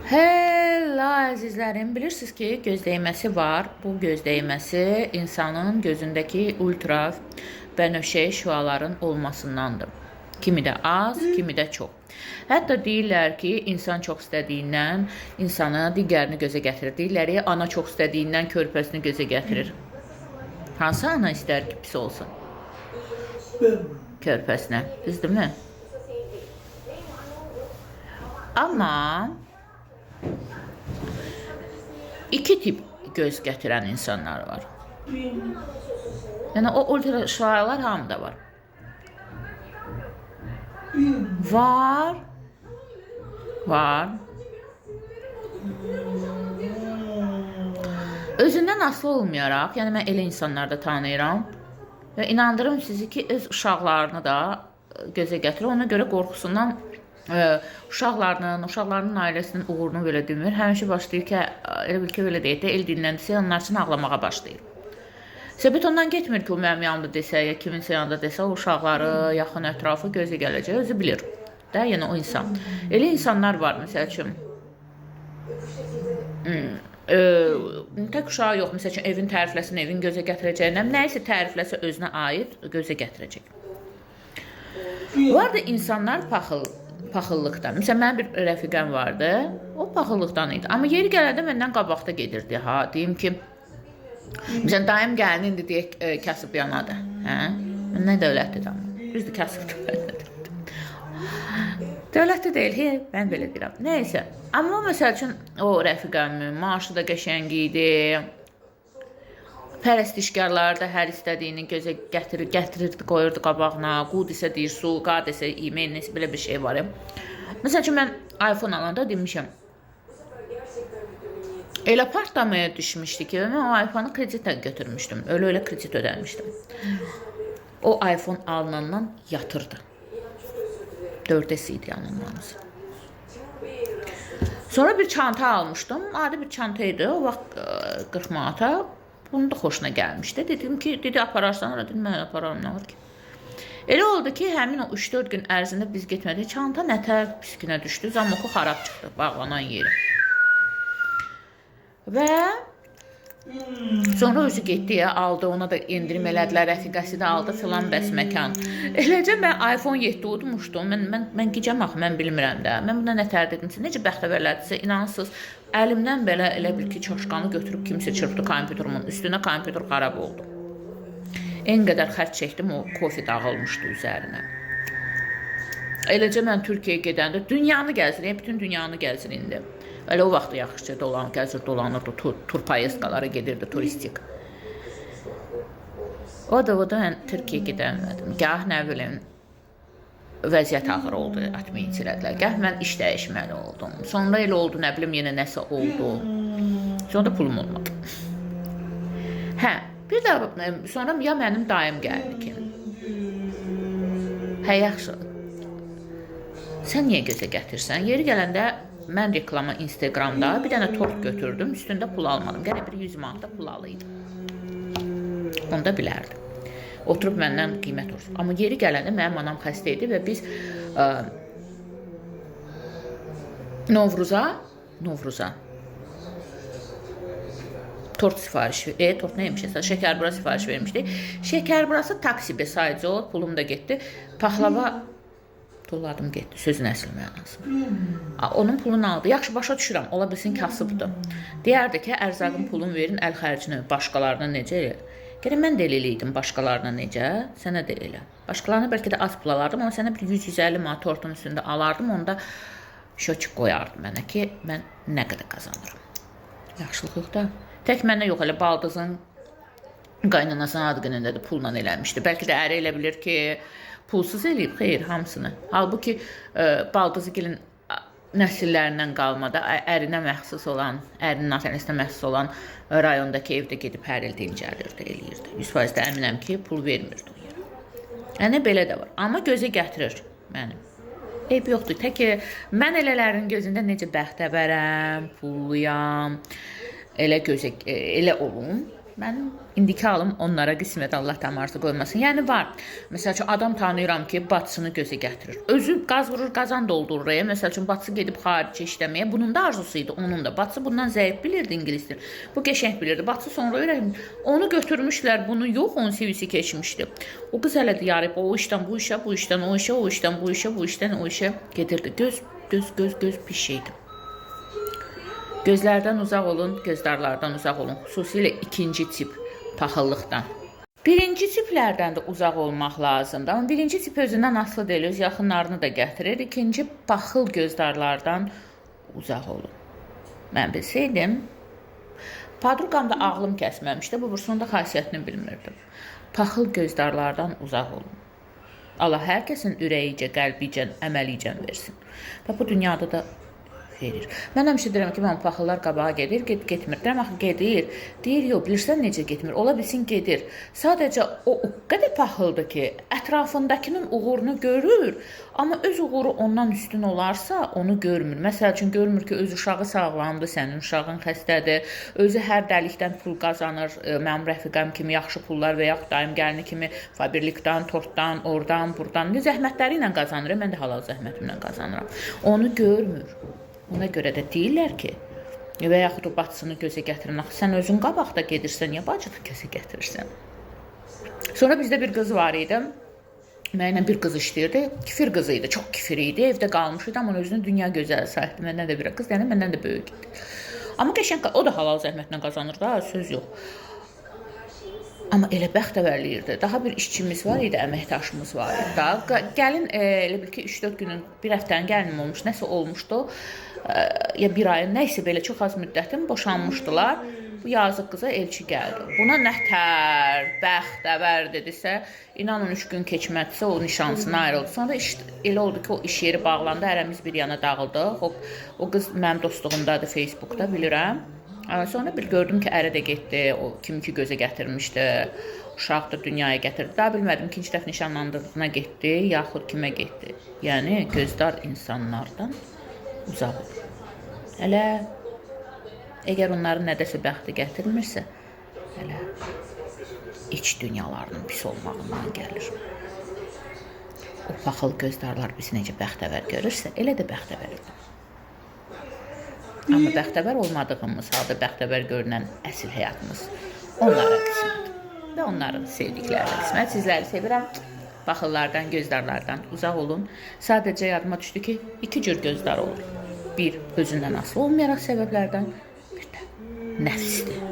Hello əzizlərim, bilirsiniz ki, göz dəyməsi var. Bu göz dəyməsi insanın gözündəki ultra bənövşəyi şüaların olmasındandır. Kimi də az, kimi də çox. Hətta deyirlər ki, insan çox istədiyindən insanı digərini gözə gətirir. Deyirlər ki, ana çox istədiyindən körpəsini gözə gətirir. Hansı ana istər ki, pis olsun? Körpəsinə. Düzdürmü? Amma iki tip göz gətirən insanlar var. Yəni o ultra şüalar hamıda var. Var. Var. Özündən asılı olmayaraq, yəni mən elə insanları da tanıyıram və inandırım sizi ki, öz uşaqlarını da gözə gətirir. Ona görə qorxusundan uşaqlarının ailəsinin uğurunu belə demir. Həmişə başlayır ki, elə bil ki, belə deyək də, el dinləndirsə, onlar üçün ağlamağa başlayır. Söhbət ondan getmir ki, o mənim yanımda desə, ya kiminsə yanında desə, o uşaqları, yaxın ətrafı gözə gələcək, özü bilir. Də, yəni o insan. Elə insanlar var, məsəl üçün, tək uşağı yox, məsəl üçün, evin tərifləsin, evin gözə gətirəcək, nəyisə tərifləsə özünə aid gözə gətirəcək. Var da insanlar paxıllıqdan. Məsələn, mənim bir rəfiqəm vardı, o paxıllıqdan idi. Amma yeri gələndə məndən qabaqda gedirdi, ha. Deyim ki, məsələn, dayım gəlin indi deyək, kasıb yanadır. Hə? Məndən dövlətlidir amma. Düzdür, kasıb dövlətlidir. Dövlətli deyil, hey, mən belə deyirəm. Nəysə, amma məsəl üçün, o rəfiqəmin maaşı da qəşəng idi. Pərəstişkarlar da hər istədiyini gözə gətirirdi, qoyurdu qabağına. Qu desə deyir su, qa desə e-mail, nəsə belə bir şey var. Məsəl üçün, mən iPhone alanda demişəm, elə partlamaya düşmüşdü ki, mən o iPhone-u kreditlə götürmüşdüm. Öyle-öyle kredit ödəmişdim. O iPhone alınandan yatırdı. 4S idi yanılmamız. Sonra bir çanta almışdım. Adi bir çanta idi. O vaxt 40 manata. Bunun da xoşuna gəlmişdi. Dedim ki, dedi apararsan, ora dedim, mən apararam, nə var ki. Elə oldu ki, həmin o 3-4 gün ərzində biz getmədik. Çanta nətər pis günə düşdü. Zamoku xarab çıxdı, bağlanan yeri. Və sonra özü getdi ya, aldı, ona da endirim elədilər, rəfiqəsi də aldı filan bəs məkan. Eləcə mən iPhone 7 udmuşdum. Mən gecəm axı, mən bilmirəm də. Mən buna nətər dedimsə, necə bəxtəvərlərdirsə, inansız, əlimdən belə elə bil ki, çaşqanı götürüb kimsə çırpdı kompüterimin üstünə, kompüter xarab oldu. En qədər xərc çəkdim, o kofe dağılmışdı üzərinə. Eləcə mən Türkiyəyə gedəndə dünyanı gəzir, bütün dünyanı gəzir indi. Elə o vaxt yaxşıca gəzir, dolanırdı, tur poyezdkalara gedirdi, turistik. O da mən Türkiyəyə gedəmədim. Gah nə bilim, vəziyyət ağır oldu, atmayınç elədilər. Gah mən iş dəyişməli oldum. Sonra elə oldu, nə bilim, yenə nəsə oldu. Sonra da pulum olmadı. Hə, bir də sonra ya mənim dayım gəldi ki. Hə, yaxşı. Sən niyə gözə gətirsən? Yeri gələndə mən reklama Instagramda bir dənə tort götürdüm, üstündə pul almadım. Gərək bir 100 manata pul alıydım. Onu da bilərdim. Oturub məndən qiymət olsun. Amma yeri gələndə mənim anam xəstə idi və biz Novruza tort sifariş, tort nə yemişik? Şəkərbura sifariş vermişdik. Şəkərburası taksi besayıcı olub, pulum da getdi. Paxlava tulladım getdi, sözün əsl mənası. Onun pulunu aldı. Yaxşı, başa düşürəm, ola bilsin kasıbdır. Deyərdi ki, ərzaqın pulunu verin, əl xərcini başqalarına necə elə? Gərək mən də elə eləydim başqalarına necə, sənə də elə. Başqalarına bəlkə də az pul alardım, amma sənə bir 100-150 manat tortun üstündə alardım, onda şöçük qoyardım mənə ki, mən nə qədər qazanıram. Yaxşılıq yox da. Tək mənə yox, elə baldızın qaynanasının adı günündə də pulla eləmişdi. Bəlkə də əri elə bilir ki, pulsuz eləyib, xeyr, hamısını. Halbuki baldızı gəlin nəsillərindən qalmada, ərinə məxsus olan, ərinin ailəsinə məxsus olan rayondakı evdə gedib hər il dincəlirdi, eləyirdi. 100% də əminəm ki, pul vermirdi o yerə. Yəni, belə də var. Amma gözə gətirir mənim. Eyb yoxdur. Tək ki, mən elələrin gözündə necə bəxtəvərəm, pulluyam, elə gözə, elə olum. Mənim indiki halım onlara qismət, Allah tam arzu qoymasın. Yəni var. Məsəl üçün adam tanıyıram ki, bacısını gözə gətirir. Özü qaz vurur, qazan doldurur. Məsəl üçün bacısı gedib xaricə işləməyə. Bunun da arzusu idi, onun da. Bacısı bundan zəif bilirdi ingilis dilini. Bu qəşəng bilirdi. Bacısı sonra öyrənmiş. Onu götürmüşlər, bunu yox, onun CV-si keçmişdi. O qız hələ də yarıb o işdən bu işə, bu işdən o işə, o işdən bu işə, bu işdən o işə gedirdi. Göz, göz, göz, göz bir şeydi. Gözlərdən uzaq olun, gözdarlardan uzaq olun. Xüsusilə ikinci tip paxıllıqdan. Birinci tiplərdən də uzaq olmaq lazımdır. Amma birinci tip özündən asılı deyil, öz yaxınlarını da gətirir. İkinci paxıl gözdarlardan uzaq olun. Mən bilsəydim, podruqam da ağlım kəsməmişdi. Bu bursun da xasiyyətini bilmirdim. Paxıl gözdarlardan uzaq olun. Allah hər kəsin ürəyicə, qəlbicə, əməlicə versin. Və bu dünyada da verir. Mən həmişə deyirəm ki, mən paxıllar qabağa gedir, getmir. Deyirəm, axı gedir. Deyir, yox, bilirsən necə getmir? Ola bilsin gedir. Sadəcə o qədər paxıldır ki, ətrafındakının uğurunu görür, amma öz uğuru ondan üstün olarsa, onu görmür. Məsəl üçün, görmür ki, öz uşağı sağlamdır, sənin uşağın xəstədir, özü hər dəlikdən pul qazanır, mənim rəfiqəm kimi yaxşı pullar və yaxud dayım gəlini kimi Faberlikdən, tortdan, oradan, buradan, zəhmətləri ilə qazanır, mən də halal zəhmətimlə qazanıram. Onu görmür. Ona görə də deyirlər ki, və yaxud o bacısını gözə gətirin. Axı sən özün qabaqda gedirsən, niyə bacını gözə gətirirsən? Sonra bizdə bir qız var idi. Mənimlə bir qız işləyirdi. Kifir qızı idi, çox kifir idi. Evdə qalmış idi, amma özünü dünya gözəli sayırdı. Məndən də bir qız, yəni məndən də böyük idi. Amma qəşəng, o da halal zəhmətlə qazanır da, söz yox. Amma elə bəxtəvərliyirdi. Daha bir işçimiz var idi, əməkdaşımız var idi. Da. Gəlin, elə bil ki, 3-4 günün, bir həftənin gəlinim olmuş, nəsə olmuşdu. Ya bir ayın, nəsə belə çox az müddətin boşanmışdılar. Bu yazıq qıza elçi gəldi. Buna nətər, bəxtəvər dedisə, inanın 3 gün keçmədisə o nişanlısına ayrıldı. Sonra iş, elə oldu ki, o iş yeri bağlandı, hərəmiz bir yana dağıldıq. O qız mənim dostluğumdadır Facebookda, bilirəm. Sonra bir gördüm ki, ərə də getdi, o kim ki gözə gətirmişdi, uşaq da dünyaya gətirdi. Daha bilmədim, ikinci dəfə nişanlandığına getdi, yaxud kimə getdi. Yəni, gözdar insanlardan uzaq olun. Hələ, əgər onların nədəsə bəxti gətirmirsə, hələ iç dünyalarının pis olmağından gəlir. O paxıl gözdarlar bizi necə bəxtəvər görürsə, elə də bəxtəvər olur. Amma bəxtəvər olmadığımız halda bəxtəvər görünən əsl həyatımız onlara qismət və onların sevdiklərinə qismət. Sizləri sevirəm. Baxıllardan, gözdarlardan uzaq olun. Sadəcə yadıma düşdü ki, iki cür gözdar olur. Bir, özündən asılı olmayaraq səbəblərdən, bir də nəfsdir.